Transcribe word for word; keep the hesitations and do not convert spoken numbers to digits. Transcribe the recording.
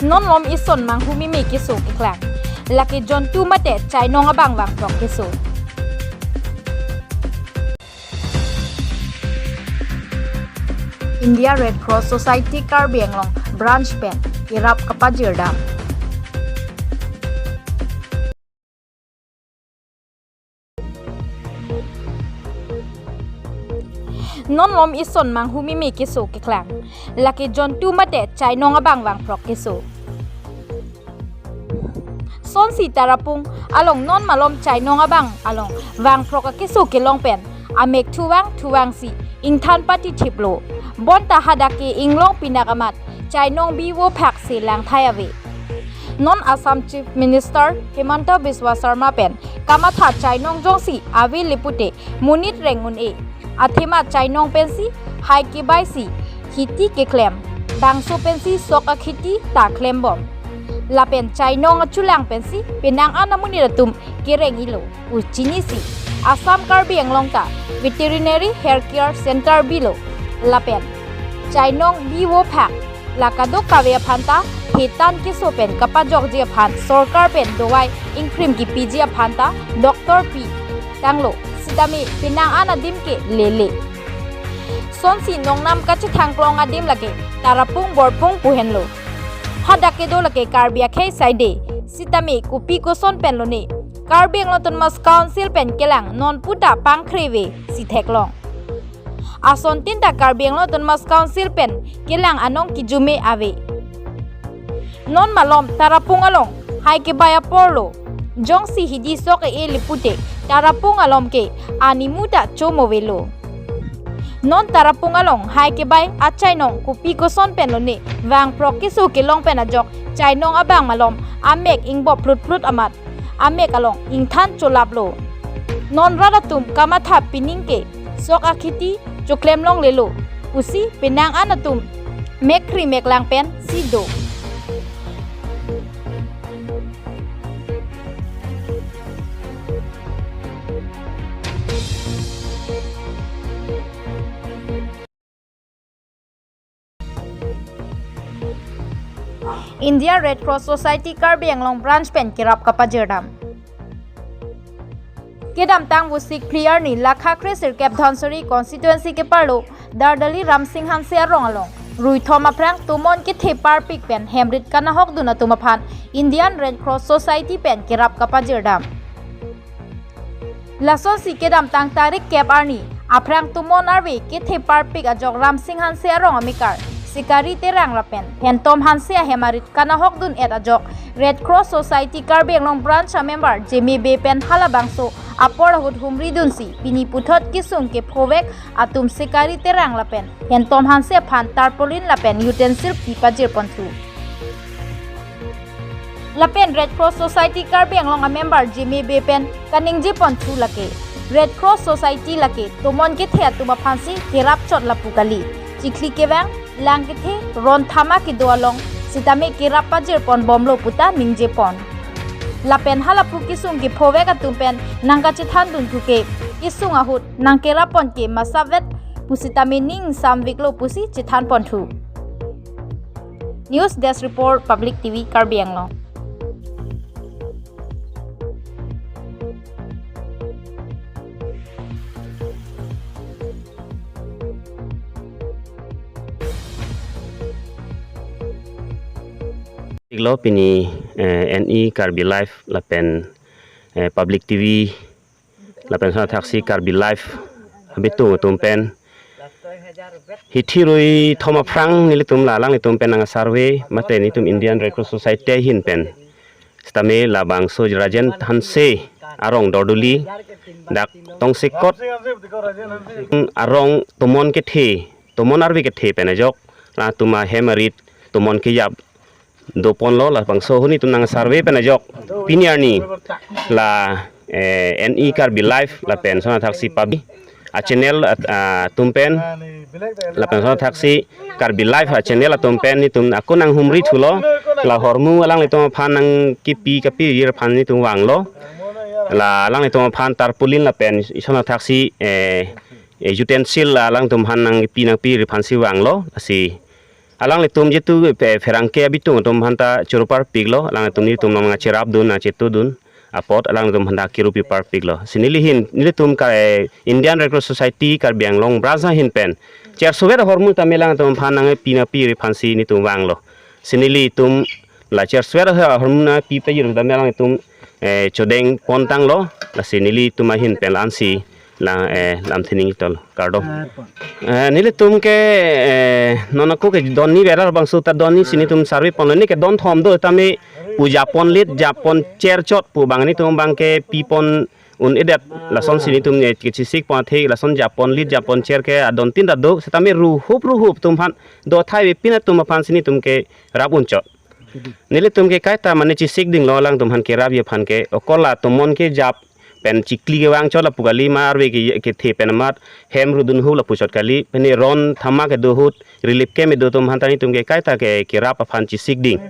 Non malom ison manghumeme keso keklang. Lake jontu mate chainong abang vangphrok keso. India Red Cross Society Karbi Anglong Branch pen kerap kapajirdam. Non malom ison manghumeme keso keklang. Lake jontu mate chainong abang vangphrok keso. Sonsi Tarapung along non malom chainong abang along vangphrok akeso kelong pen amek thuvang thuvangsi ingthan patithiplo. Bonta hadak ke inglong pinak amat chainong bi vophak si langthai ave. Non Assam Chief Minister Himanta Biswa Sarma pen kamatha chainong jongsi ave le pute monit reng un-e. Athema chainong pensi hai kebai si kheti keklem, bangso pensi sok akheti ta klembom. Lapen chainong achulang pensi penang an amonit atum kereng-ilo pu chinisi Assam Karbi Anglong ta Veterinary Health Care Center bilo. Lapen chainong bi vophak la kadokave aphan ta hetan keso pen kapajokji aphan sorkar pen dovai ingkrim kipiji aphan ta doctor pitanglo, sitame penang an adim ke lele. Sonsi nongnam kachethang klong adim lake Tarapung Borpung pu henlo. Hadak kedo lake Karbi akhei saide, sitame kopi koson pen lone Karbi Anglong Autonomous Council pen kelang non puta pangkhreve si theklong. Asontin ta Karbi Anglong Autonomous Council pen kelang anong kijume ave. Non malom Tarapung along hai kebai aporlo. Jongsi hidi sok e-e le pute Tarapung along ke animu ta chomovelo. Non Tarapung along hai kebai achainong kopi koson pen lone vangphrok keso kelong pen ajok chainong abang malom amek ingbop phlut phlut amat amek along ingthan cholaplo. Non rat atum kamatha pining ke sok akheti choklem longlelo pusi penang an atum mekkri meklang pensi do. India Red Cross Society Karbi Anglong Branch pen kerap kapajirdam. Kedamtang Vosik phli arni lakha kresirkep Dhansiri constituency keparlo Dardali Ramsing Hanse arong along ruithom aphrang tomon kethe parpik pen hemrit kanahokdun atum aphan Indian Red Cross Society pen kerap kapajirdam. Lasonsi kedamtang tarik kep arni aphrang tomon arve kethe parpik ajok Ramsing Hanse arong amekar Sikari Terang lapen Phantom Hanse ahem arit kanahokdun-et ajok Red Cross Society Karbi Anglong Branch amember Jeme Bey pen halabangso apor ahut humridunsi pini puthot kesung kephovek atum Sikari Terang lapen Phantom Hanse aphan tarpaulin lapen utensil pipajir ponthu. Lapen Red Cross Society Karbi Anglong amember Jeme Bey pen kaningje ponthu lake Red Cross Society lake tomon kethe atum aphansi kerap chot lapu kali. Chikli kevang, lang kethe, ron thama kedo along sitame kerap pajir ponbomlo puta ningje pon. Lapen halapu kesung kephovek atum pen nangkachethan dunthu ke kesung ahut nangkerap pon ke masavet pusitame ning samviklo pusi chethan ponthu. News Desk Report, Public T V Karbi Anglong. Iklo pini, eh, N E Karbi Live lapen, eh, Public T V lapen sona thaksi Karbi Live abitung atum pen hithi ruithom aphrang nelitum la alanglitum pen nang survey mate nelitum Indian Red Cross Society ahin pen sitame labangso Rajen Hanse arong Darduli dak tongsekot arong tomon kethe, tomon arve kethe pen ajok latum ahem arit tomon kejap doponlo, labangso ahut nelitum nang survey pen ajok pini arni la, eh, N E Karbi Live lapen sona thaksi Public a channel at, ah, atum pen lapen sona thaksi Karbi Live a channel atum pen nelitum ako nanghumri thulo, la hormu alanglitum aphan nangkipi kapirir aphan nelitum vanglo, la alanglitum aphan tarpaulin lapen sona thaksi, eh, eh, utensil la alangtum aphan nangpi nangpirir aphansi vanglo, lasi alanglitum jitu pe pherangke abitung atum aphanta choro parpiklo, alanglitum nelitum nang cherapdun nang chetudun apot alanglitum aphanta kiru pi parpiklo. Si neli ahin nelitum ka, eh, Indian Red Cross Society Karbi Anglong branch ahin pen chersovet ahormu tame alanglitum aphan nangpi nangpiri aphansi nelitum vanglo. Si nelitum la chersovet ahormu nangpi pajir tame alanglitum, eh, chodeng pontanglo, lasi nelitum ahin pen la-ansi lang, eh, lamthe ning tol kardom. Eh, nelitum ke, eh, non ako ke don ni vera bangso ta don ni si nelitum survey ponlo, ne ke don thom do tame pu japon lit japon cher chot pu abang nelitum abang ke pipon un-edet, lasonsi nelitum ne kechesik pon athe lason japon lit japon cher ke adon tin ta do, setame ruhup ruhup atum aphan do thai avepin atum aphansi nelitum kerap un chot. Nelitum ke kaita mane chesikdinglo alangtum aphan kerapji aphan ke, okola tomon kejap pen chikli kevang chot lapu kali, marve ke kethe pen amat hem rudun hu lapu chot kali, pen ron thama kedo ahut relief camp kedo atum aphanta nelitum ke kaita ke kerap aphan chesikding.